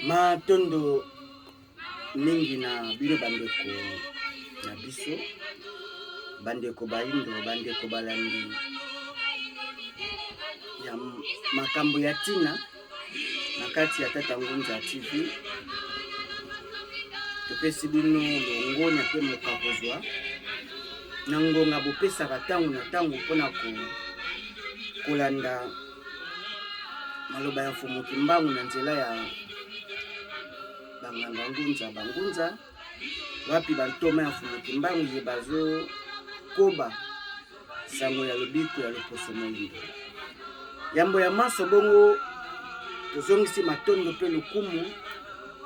Matondo mingi na bino bandeko na biso, bandeko bayindo, bandeko balandi ya makambo ya ntina na kati ya Tata Ngunza TV. Topesi bino longonya mpe mokakozwa na ngonga bopesaka ntango na ntango mpona kolanda maloba ya Mfumu Kimbangu na nzela ya banganga ngunza bangunza wapi bantoma ya Mfumu Kimbangu ye bazokoba sango ya lobiko ya loposo moyindo. Yambo ya manso bongo tozongisi matondo mpe lokumu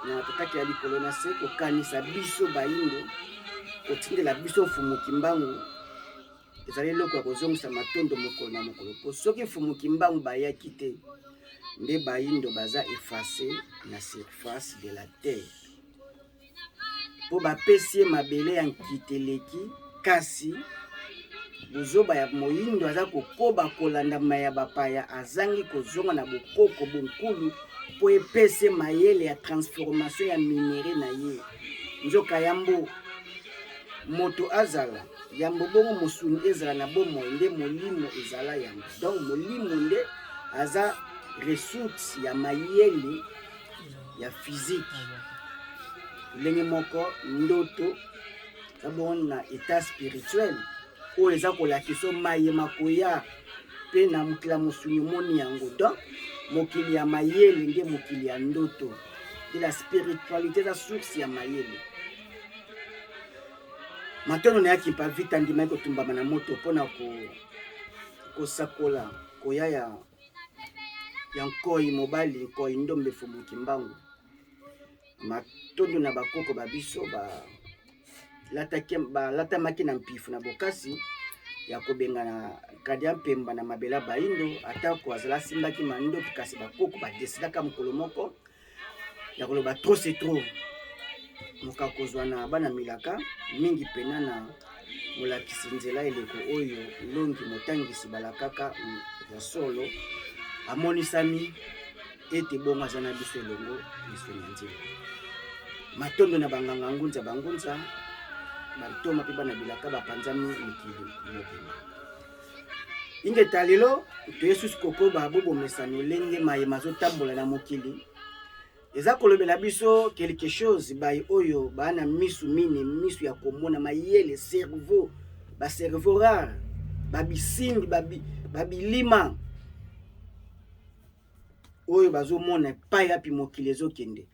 na Tata ya likolo na se kokanisa biso bayindo kotindela biso Mfumu Kimbangu ezali eloko ya kozongisa matondo mokolo na mokolo mpo soki Mfumu Kimbangu bayaki te nde bayindo baza efface na surface de la terre mpo bapesi ye mabele ya nkita eleki kasi bozoba ya moyindo aza kokoba kolanda ya bapaya azangi kozonga na bokoko bonkulu mpo epese mayele ya transformation ya minerai na ye nzoka yambo moto azala yambo bongo mosuni ezala na bomoi nde molimo ezala yambo donc molimo nde aza ressource ya mayele ya physique ndenge moko ndoto eza bongo na état spirituel oyo eza kolakisa maye makoya mpe na mokili ya mosuni omoni yango donc mokili ya mayele nde mokili ya ndoto de la spiritualité eza source ya mayele matono na ya kimpa vita andimaki kotumbama na moto mpo na kosakola koya ya ya nkoi mobali nkoi ndombe fumu kimbangu matondo na bakoko ba biso balatamaki na mpifu na bokasi ya kobengana kadia mpemba na mabela baindo atako azala asimbaki mandoki kasi bakoko badesidaka mokolo moko ya koloba trop c'est trop moka kozwa na bana milaka mingi pena na molakisi nzela eleko oyo longi motangisi balakaka ya solo amonisami ete bongo aza na biso elongo misuni ya nzela matondo na banganga ngunza bangunza bantoma mpe bana bilaka bapanzami mikili mobimba ingeta lelo toye susu kokoba bobomesano lolenge maye mazotambola na mokili eza kolobela biso quelque chose baye oyo baa na misu mine misu ya komona mayele cerveau ba cerveau rare babisimbi babilima oyo bazomona epai yapi mokili ezokende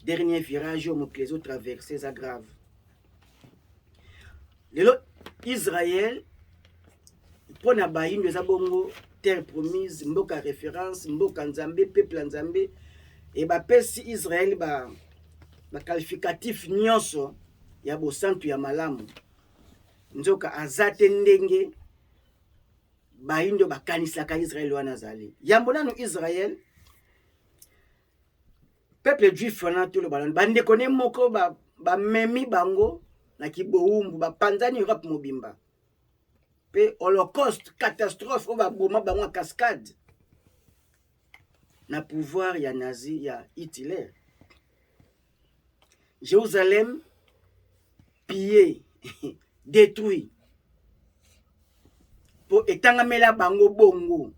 dernier virage oyo mokili ezotraverse eza grave lelo Israël mpo na bayindo eza bongo terre promise mboka référence mboka nzambe peuple ya nzambe e bapesi Israël ba baqualificatif nyonso ya bosantu ya malamu nzoka aza te ndenge bayindo bakanisaka Israël wana azali yambo nanu Israël peuple juif wana toloba nanu bandeko ne moko bamemi ba bango na kibowumbu bapanzani Europe mobimba mpe holocauste catastrophe oyo baboma bango ya cascade na pouvoir ya nazi ya Hitler Jérusalem pillé détruit mpo etangamela bango bongo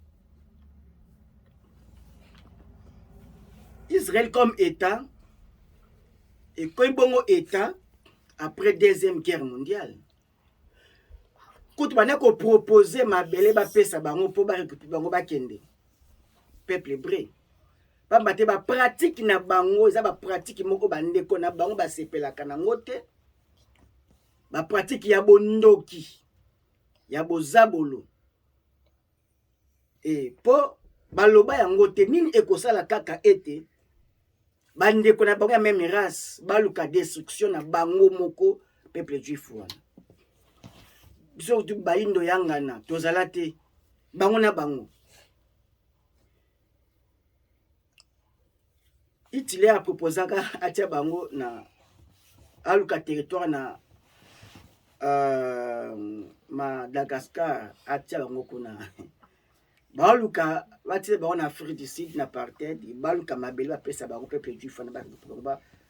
Israël comme état ekomi bongo état après deuxième guerre mondiale kutu banda kopropose mabele bapesa bango mpo barécupere bango bakende peuple hébreu pamba te bapratike na bango eza bapratike moko bandeko na bango basepelaka nango te bapratike ya bondoki ya bozabolo e mpo baloba yango te nini ekosala kaka ete bandeko na bango ya meme race baluka destruction na bango moko peuple juif wana biso kutu bayindo yangana tozala te bango na bango Hitler aproposaka atia bango na aluka territoire na Madagascar atia bango kuna. Baluka batia bango na Afrique du Sud na apartheid, baluka mabele bapesa bango peuple juif wana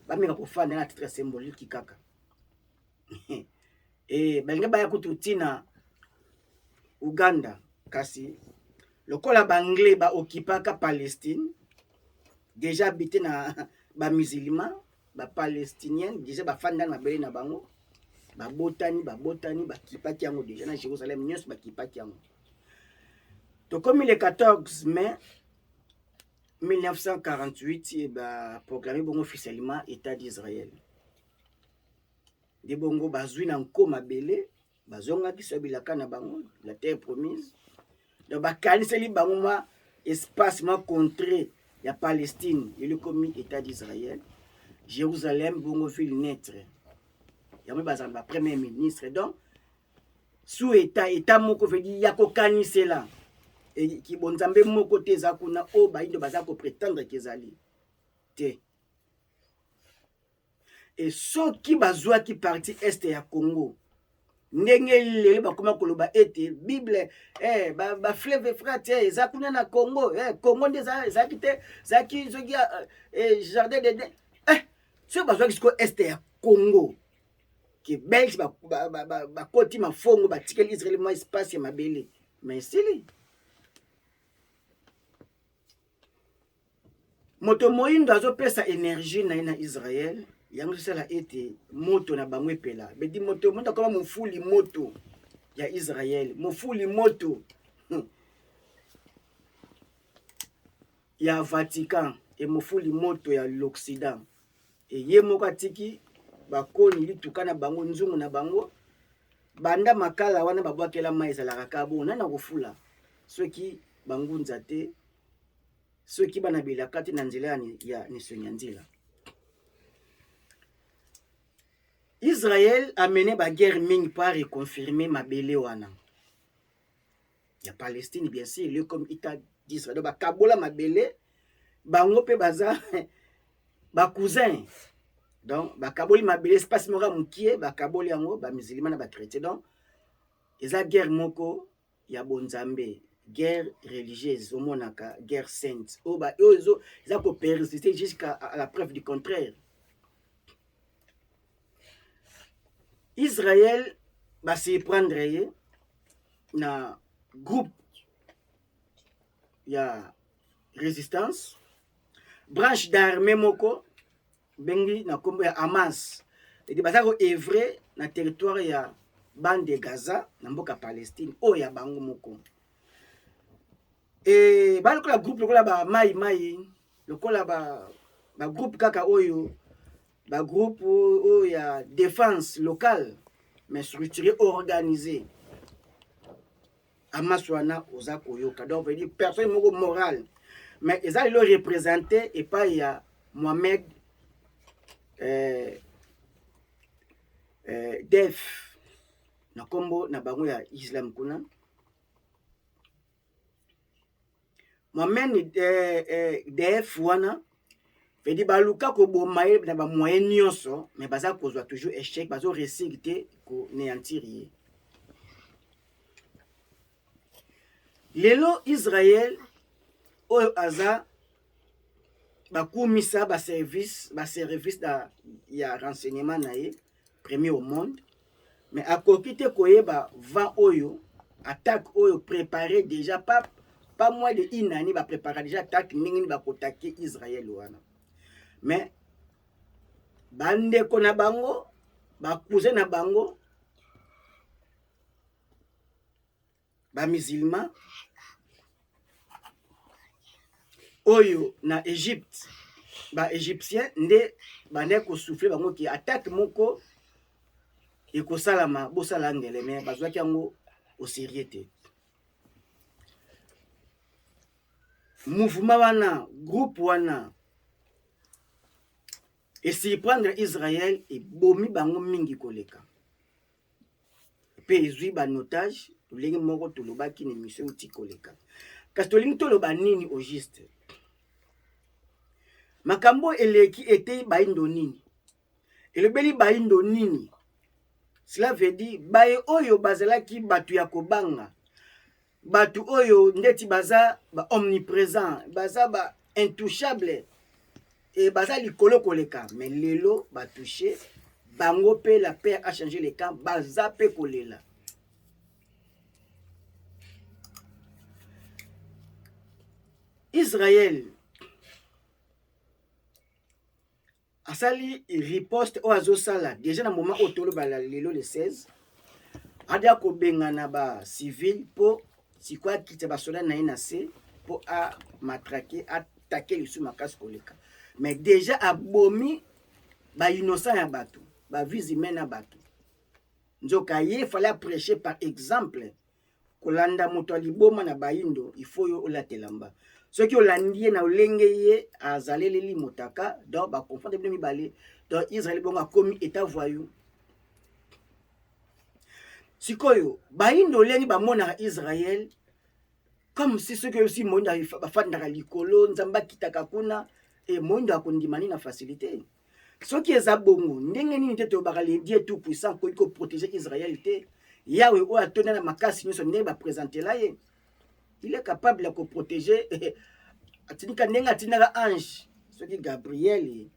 bameka kofanda na titre symbolique kaka. E balingi baya kutu ntina Uganda, kasi lokola baanglais baokipaka Palestine déjà habité na bamusulman, bapalestinien déjà bafanda na mabele na bango, babotani babotani bakipaki yango déjà na Jérusalem nyonso bakipaki yango. Tokomi le 14 mai 1948, baproclame bongo officiellement État d'Israël. Nde bongo bazwi na nko mabele, bazongaki so bilaka na bango, la terre promise. Donc bakaniseli bango mwa espace, mwa contrée ya Palestine, lelo ekomi État d'Israël. Jérusalem bongo ville neutre, yango bazala ba premier ministre. Donc sous état, état moko veut dire ya kokanisela kibonzambe moko te eza kuna oyo bayindo baza koprétendre ke ezali te. E soki bazwaki partie est ya Congo, ndenge lelo bakoma koloba ete Bible eh, bafleuve Euphrate eh, eza kuna na Congo eh, Congo nde ezalaki te, ezalaki soki eh, jardin d'Eden eh, soki bazwaki sikoyo est ya Congo, ke Belge bakoti mafongo, batikeli Israel mwa espace ya mabele, mais esili. Moto moyindo azopesa énergie na ye na Israel, yango ezosala ete moto na bango epela. Bedi moto moto akoma mofuli moto ya Israel, mofuli moto ya Vatican e mofuli moto ya l'Occident. E ye moko atiki bakoni lituka na bango, nzungu na bango banda makala wana babwakela mai ezalaka kaka bongo. Nani akofula soki bangunza te, soki bana bilaka te na nzela ya nisongi ya nzela? Israel amene baguerre mingi mpo areconfirme mabele wana ya Palestine, bien sûr le comme État d'Israël. Donc bakabola mabele bango mpe baza bacousin. Donc bakaboli mabele, espace moko ya mokie bakaboli yango bamusulman na bachrétien. Donc eza guerre moko ya bonzambe, guerre religieuse, omonaka guerre sainte oyo eza kopersister jusqu'à la preuve du contraire. Israël basurprendre ye na groupe ya résistance, branche d'armée moko bengi na nkombo ya Hamas, ete baza koœuvrer na territoire ya bande de Gaza na mboka Palestine oyo ya bango moko. E ba lokola groupe lokola ba mai mai, lokola ba bagroupe kaka oyo, bagroupe oyo ya défense locale mais structuré, organisé. Hamas wana oza koyoka, donc veut dire personne moko morale, mais eza lelo représenté epai ya Mohamed Def na nkombo na bango ya islam kuna. Mohamed Def wana veut dire baluka koboma ye na bamoyen nyonso, mais baza kozwa toujours échec, bazo réussir te konéantir ye. Lelo Israel oyo aza bakumisa baservice ya renseignement na ye premier au monde, mais akoki te koyeba vent oyo, attaque oyo préparé déjà pas moins de une année. Bapréparé déjà attaque ndenge nini bakotake Israel wana, mais bandeko na bango, bacousin na bango bamusulman oyo na Égypte, baégyptien nde bandaki kosouffler bango ke attaque moko ekosalama, bosala ngele, mais bazwaki yango au sérieux te. Mouvement wana, groupe wana esurprendre Israel, ebomi bango mingi koleka mpe ezwi banotage lolenge moko tolobaki na émission euti koleka. Kasi tolingi toloba nini au juste? Makambo eleki eteyi bayindo nini? Elobeli bayindo nini? Cela veut dire baye oyo bazalaki bato ya kobanga. Bato oyo ndeti baza ba omnipresent, baza ba intouchable e baza likolo koleka, mais lelo ba touche bango pe la paix a changé le camp, baza pe kolela. Israël asali riposte oyo azosala deja na moment oyo tolobala lelo le 16 adi akobengana ba civil mpo sikoyo akitisa basoda na ye na se mpo amatrake atake lisusu makasi koleka, mais deja abomi bainnocent ya bato, bavies humaine ya bato. Nzoka ye fallait aprêcher par exemple. Kolanda moto ya liboma na bayindo il faut yo olata elamba. Soki olandi ye na olenge ye azaleleli motaka, donc ba confondre bino mibale. Donc Israël bongo akomi etat voyou. Sikoyo bayindo olenge bamonaka Israël comme si soki osi moyindo bafandaka likolo, Nzambe akitaka kuna, e moyindo akondima nini na facilité. Soki eza bongo, ndenge nini te tolobaka le Dieu tout puissant akoki ko protéger Israël te? Yahweh oyo atonda na makasi nyonso ndenge ba présentela ye, il est capable ya ko protéger atindika ndenge atindaka ange soki Gabriel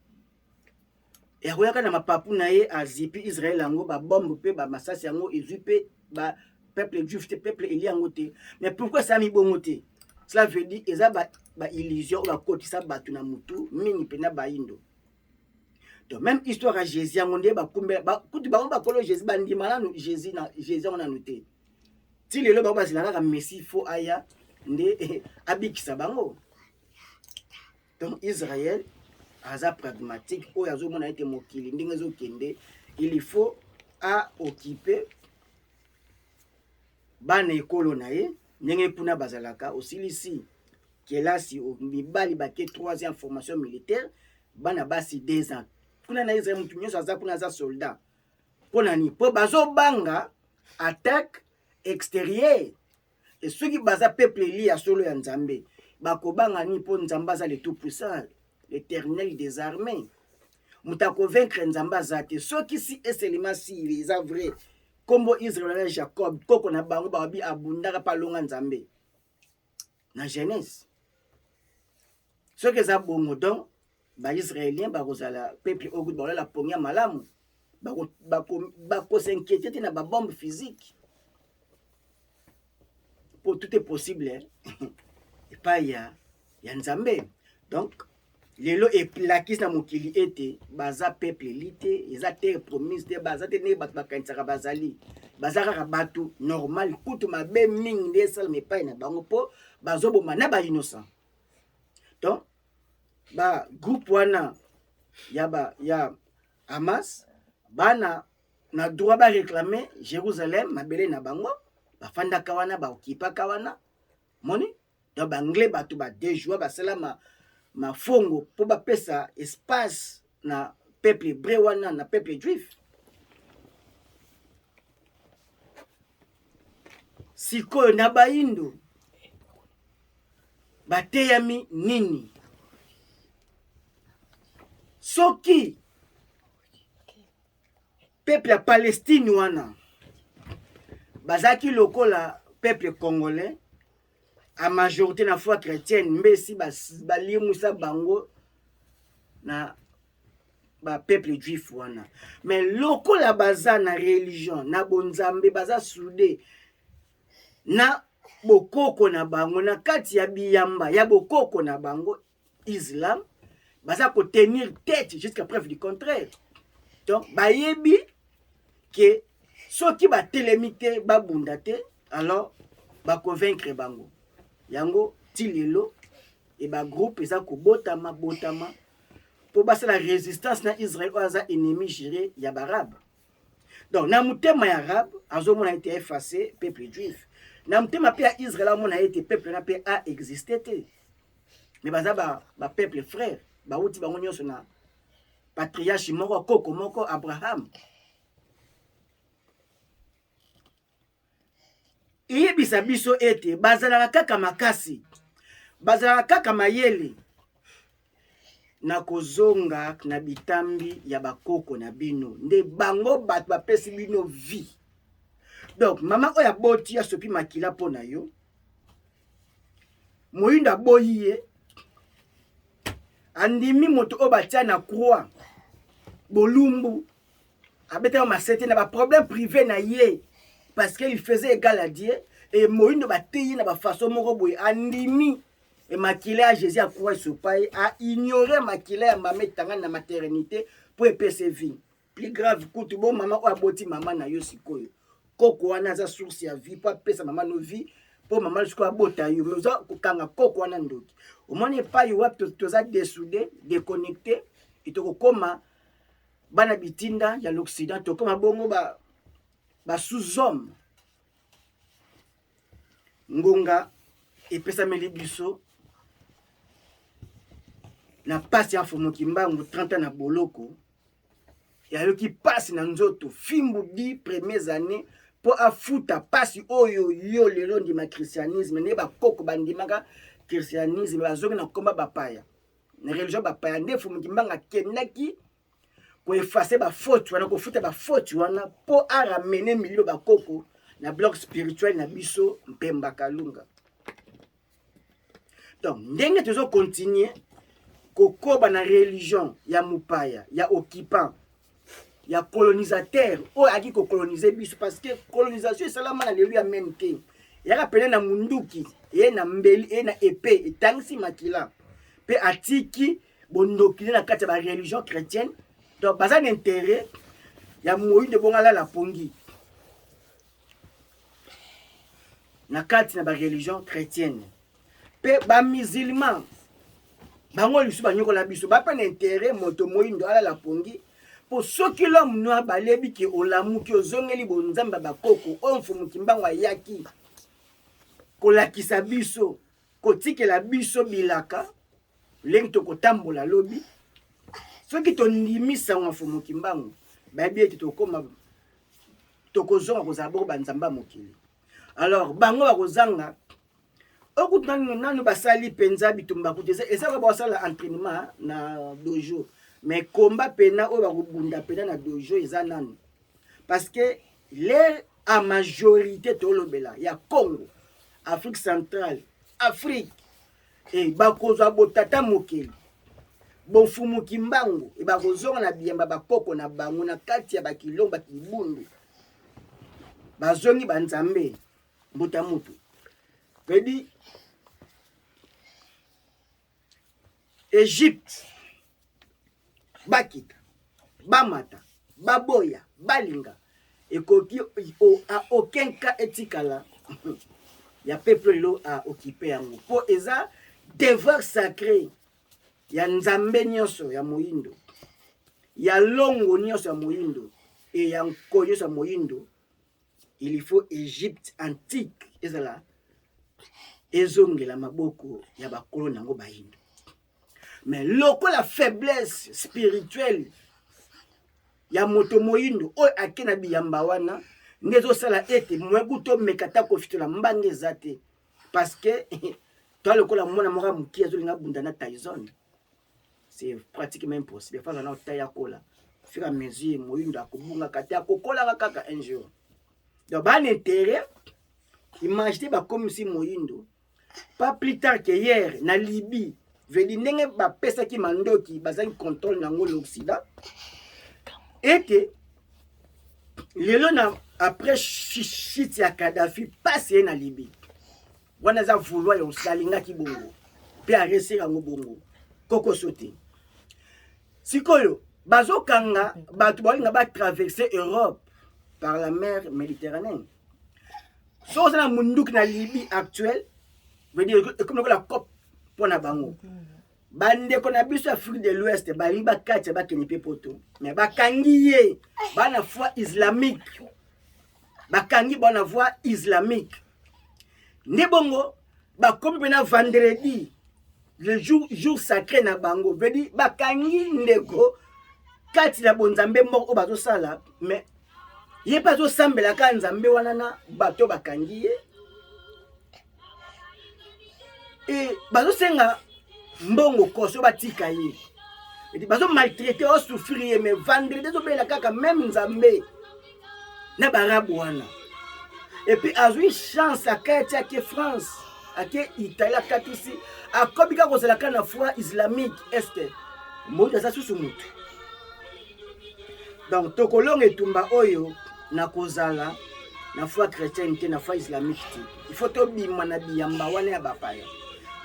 akoyaka na mapapu na ye azipi Israël yango ba bombe mpe ba masasi yango ezwi mpe ba peuple juif te, peuple eli yango te. Mais pourquoi esalami bongo te? Cela veut dire eza ba, ba illusion oyo bakotisa bato na mutu mingi mpenza bayindo. Donc même histoire ya Jésus yango nde bakumbela ba, kutu bango bakolo Jésus bandima nanu Jésus na Jésus yango nanu te. Ti lelo bango bazela kaka Messie fo aya nde abikisa bango. Donc Israël aza pragmatique oyo azomona ete mokili ndenge ezokende il faut a occuper bana ekolo na ye ndenge kuna bazalaka. Osilisi kelasi, mibali bake 3e formation militaire, bana basi 2 ans. Kuna na Israël mutu nyonso aza kuna aza soldat. Mpo na nini? Mpo bazobanga attaque extérieure. E soki baza peuple eli ya solo ya Nzambe, bakobanga nini? Mpo Nzambe aza le tout puissant, l'éternel des armées. Moto akovaincre Nzambe aza te. Soki si eselema si eza vrai, kombo Israël na Jacob, koko na bango babi abundaka pa longa Nzambe na Genèse. Soki eza bongo, donc ba Israéliens bakozala peuple oyo bakolala pongi ya malamu, bakos'inquiéter te na ba bombe physique, po tout est possible epai ya Nzambe. Donc lelo eplakisi na mokili ete baza peuple eli te, eza terre promise te, baza te ndenge bato bakanisaka bazali, baza kaka bato normal. Kutu mabe mingi nde esalama epai na bango mpo bazoboma na ba innocent. Donc ba groupe wana ya ba ya Hamas bana na droit ba réclamer Jérusalem, mabele na bango, bafandaka wana, baokipaka wana moni. Donc banglais bato ba déjoua basala mafongo mpo bapesa espace na peuple hébreu wana, na peuple juif. Sikoyo na bayindo bateyami nini? Soki peuple ya Palestine wana bazalaki lokola peuple congolais a majorité na foi chrétienne, mbesi balimwisa bango na ba peuple juif wana. Mais lokola baza na religion na bonzambe, baza soudé na bokoko na bango, na kati ya biyamba ya bokoko na bango islam, baza kotenir tête jusqu'à preuve du contraire. Donc bayebi ke soki batelemi te, babunda te, alors bakovaincre bango. Yango ti lelo e bagroupe eza kobotama botama mpo basala résistance na Israël oyo aza ennemi juré ya baarabe. Donc na motema ya arabe azomona ete efface peuple juif, na motema mpe ya Israël amona ete peuple na mpe a existe te. Mais baza ba peuple frère, bauti bango nyonso na patriarche moko, koko moko Abraham. Eyebisa biso ete bazalaka kaka makasi, bazalaka kaka mayele na kozonga na bitambi ya bakoko na bino, nde bango bato bapesi bino vie. Donc mama oyo aboti asopi makila mpo na yo. Moyindo aboyi ye, andimi moto oyo batia na croix bolumbu, abetaka masete na baproblème privé na ye parce que il faisait égal à Dieu. Et moyindo bateyi na bafaçon moko boye, andimi e makila ya Jésus ya croix esopa ye, a ignore makila ya mama etangani na maternité mpo epesa vie. Plus grave kutu, bo mama oyo aboti mama na yo sikoyo, koko wana aza source ya vie mpo apesa mama no vie, mpo mama sikoyo abota yo, mais oza kokanga koko wana ndoki. Omoni epai wapi toza dessoude, déconnecté, e tokokoma bana bitinda ya l'Occident, tokoma bongo ba, ba sous-homme. Ngonga epesameli biso na pasi ya Mfumu Kimbangu, 30 ans na boloko, yayoki pasi na nzoto, fimbu di premières années mpo afuta pasi oyo yo lelo ndima christianisme. Nde bakoko bandimaka christianisme, bazongi na komba bapaya, na religion bapaya. Nde Mfumu Kimbangu akendaki koeffacer bafaute wana, kofuta bafaute wana mpo aramener mililo bakoko na bloc spirituel na biso Mpemba Kalunga. Donc ndenge tozocontinuer kokoba na religion ya mopaya, ya occupant, ya colonisateur oyo ayaki kocoloniser biso, parce que colonisation esalama na lelo ya meme te, eyaka pene na munduki, eye na mbeli, eye na épée, etangisi makila mpe atiki bondoki na kati ya bareligion chrétienne. Donc baza na intérêt ya moyindo bongo alala pongi na kati na bareligion chrétienne. Mpe bamusulman bango lisusu banyokola biso, bape na intérêt moto moyindo alala pongi, mpo soki l'homme noir balebi ke olamuki, ozongeli bonzambe ya bakoko oyo Mfumu Kimbangu ayaki kolakisa biso, kotikela biso bilaka ndenge tokotambola lobi. Soki tondimi sango ya Mfumu Kimbangu, bayebi ete tokoma, tokozonga kozala boko banzambe ya mokili. Alors bango bakozanga okutu nanu nanu basali mpenza bitumba kutu eza kaka basala entraînement na dojo, mais combat pena oyo bakobunda pena na dojo eza nanu, parce que l'air à majorité tolobela ya Congo, Afrique centrale, Afrique e bakozwa botata mokili bofumu Kimbangu, e bakozonga na biyamba bakoko na bango na kati ya bakilomba bakibundu, bazongi banzambe mbuta mutu pedi Egypte. Bakita, bamata, baboya, balinga, ekoki a aucun cas etikala ya peuple lelo a occupé yango, mpo eza devoir sacré ya nzambe nyonso ya moyindo, ya longo nyonso ya moyindo e ya nko nyonso ya moyindo. Il faut Egypte antique ezala ezongela maboko ya bakolo nango bayindo. Mais lokola faiblesse spirituelle ya moto moyindo oyo ake na biyamba wana nde ezosala ete mweku tomeka ata kofitola mbanga eza te, parce que toa lokola mwana moko ya moke azolinga abunda na Tyson, c'est pratiquement impossible. Faza na otaya kola fur à mesure, moyindo akobungaka te, akokolaka kaka un jour. Donc bana intérêt, imagine bakomisi moyindo pas plus tard que hier na Libye vedi ndenge bapesaki mandoki, bazangi contrôle nango l'Occident, ete lelo na après chute ya Kadhafi, pasi ye na Libye wana eza vouloir ya Occident, alingaki bongo mpe aresir yango bongo kokoso te. Sikoyo bazokanga bato balinga batraverse Europe par la mer Méditerranée. Soki oza na munduki na Libye actuelle, veut dire ekomi lokola cope mpo na bango. Bandeko na biso Afrique de l'Ouest balingi bakati ya bakende mpe poto, mais bakangi ye bana foi islamique, bakangi bana foi islamique. Nde bongo bakomi mpena vendredi, le jour sacré na bango, veut dire bakangi ndeko kati na bonzambe moko oyo bazosala, mais ye mpe azosambelaka nzambe wana na bato bakangi ye e bazosenga mbongo koso batika ye, bazomaltraiter, osouffrir ye, mais vendredi azobela kaka même nzambe na barabu wana. Et puis azwi chance akati ake France. Ake Italie, akatisi, akomi kaka kozala kaka na foi islamique. Est-ce moto aza susu motu? Donc tokolonga etumba oyo na kozala na foi chrétienne te, na foi islamique te. Il faut tobima na biyamba wana ya bapaya,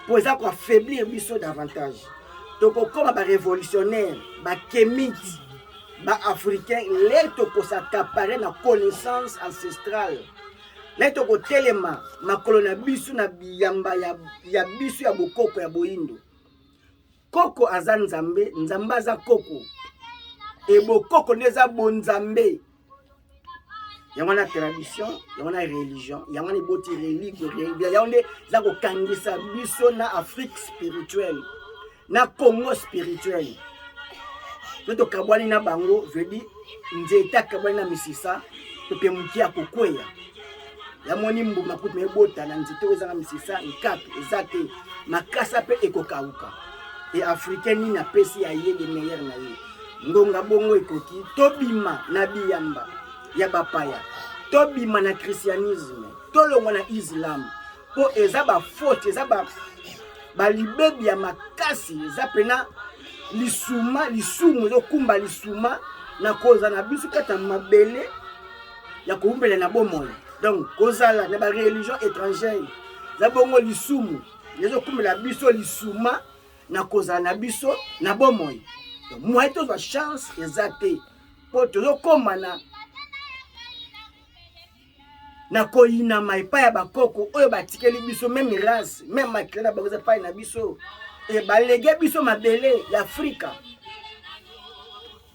mpo eza koaffaiblir biso davantage. Tokokoma barévolutionnaire, bakémite, baafricain le tokos'accaparer na connaissance ancestrale, le tokotelema makolo na biso na biyamba ya biso ya bokoko ya boyindo. Koko aza Nzambe, Nzambe aza koko, ebokoko nde eza bonzambe. Yango wana tradition, yango wana religion, yango wana eboti religue. Yango nde eza kokangisa biso na Afrique spirituelle, na Congo spirituel. So tokabwani na bango, veut dire nzete akabwani na misisa to mpe moke ya kokweya. Yamoni mbuma kutu ebota na nzete oyo ezanga misisa, nkato eza te, makasa mpe ekokauka. E africain nini apesi ya ye de meilleur na ye? Ngonga bongo ekoki, tobima na biyamba ya bapaya, tobima na christianisme, tolongwa na islam, mpo eza bafaute, eza balibebi ya makasi, eza mpena lisuma, lisumu ezokumba lisuma na kozala na biso kati ya mabele ya kowumbela na bomoi. Donc kozala na bareligion étrangère eza bongo lisumu, ezokumbela biso lisuma na kozala na biso na bomoi. Moyen tozwa chance eza te, mpo tozokóma na koyinama epai ya bakoko oyo batikeli biso même race, même makila na bango eza epai na biso. E balege biso mabele ya Afrika,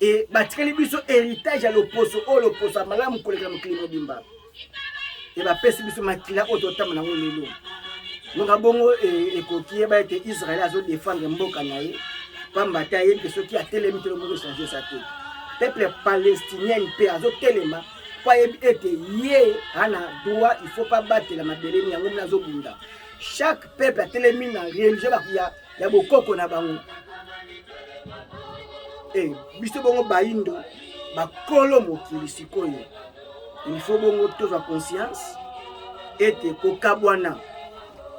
e batikeli biso héritage ya loposo oyo, loposo ya malamu koleka mokili mobimba. E bapesi biso makila oyo totamba nango lelo. Ngonga bongo ekoki yeba ete Israel azodefendre mboka na ye, pamba te ayebi ke soki atelemi te, moko echange eza te. Peuple palestinien mpe azotelema mpo ayebi ete ye ana droit, il faut pas batela mabele ni yango mona azobunda. Chaque peuple atelemi na religion ya bokoko na bango. E biso bongo bayindo, bakolo mokili sikoyo, il faut bongo tozwa conscience ete kokabwana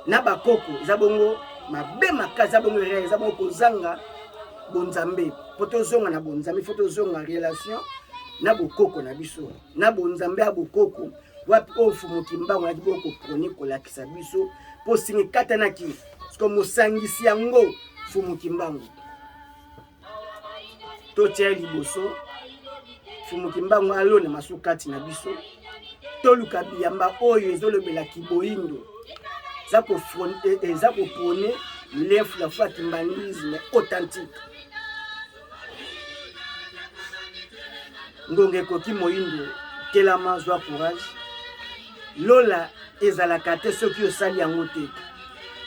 na bakoko eza bongo mabe makasi, eza bongo erreur, eza bongo kozanga bonzambe. Mpo tozonga na bonzambe, faut tozonga relation na bokoko na biso, na bonzambe ya bokoko. Wapi oyo Mfumu Kimbangu ayaki bongo koprôner, kolakisa biso, mpo singa ekatanaki. Siko mosangisi yango Mfumu Kimbangu, totia liboso Mfumu Kimbangu, alona masu kati na biso. Toluka biyamba oyo ezolobela kiboyindo, eza koprôner la foi kimbanguisme authentique. Ngonga ekoki, moyindo telama, zwa courage. Lola ezalaka te soki osali yango te,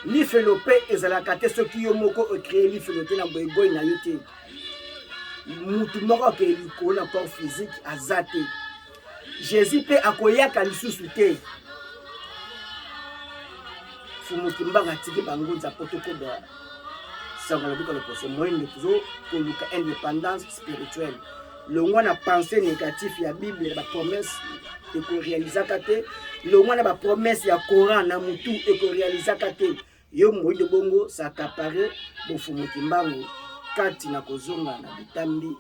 lifelo mpe ezalaka te soki yo moko ocréer lifelo te na boyegoi na yo te. Mutu moko akee likolo na corps physique aza te. Jésus mpe akoyaka lisusu te. Fumu Kimbangu atiki bangunza mpo tokoba sango na bika loposo moyindo. Tozokoluka indépendance spirituelle, longwa na pensée négatif ya Bible na bapromesse ekorealizaka te, longwa na bapromesse ya Coran na mutu ekorealizaka te. Yo moyindo bongo s'accaparer bofumu Kimbangu kati na kozonga na bitambi,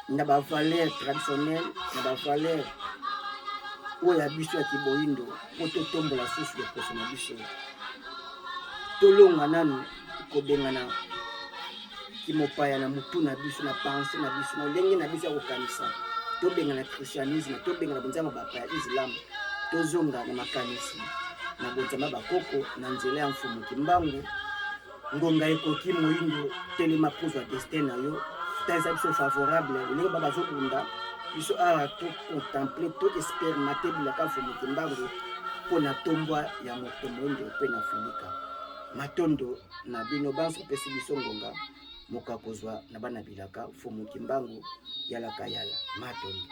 na bavaleur traditionnelle, na bavaleur oyo ya biso ya kiboyindo, mpo totombola susu loposo na biso. Tolonga nanu kobengana kimopaya na mutu na biso, na pensée na biso, na lolenge na biso ya kokanisa. Tobengana christianisme, tobengana bonzambe bapaya islam, tozonga na makanisi na bonzambe bakoko na nzela ya Mfumu Kimbangu. Ngonga ekoki, moyindo telema, kozwa destin na yo. Ta eza biso favorable ndenge ba bazobunda biso awa. Tocontemple, to expérimenter bilaka Mfumu Kimbangu mpo na tombwa ya moto moyindo mpe na Filika. Matondo na bino banso opesi biso ngonga moka kozwa na bana bilaka Mfumu Kimbangu. Yalaka yala, matondo.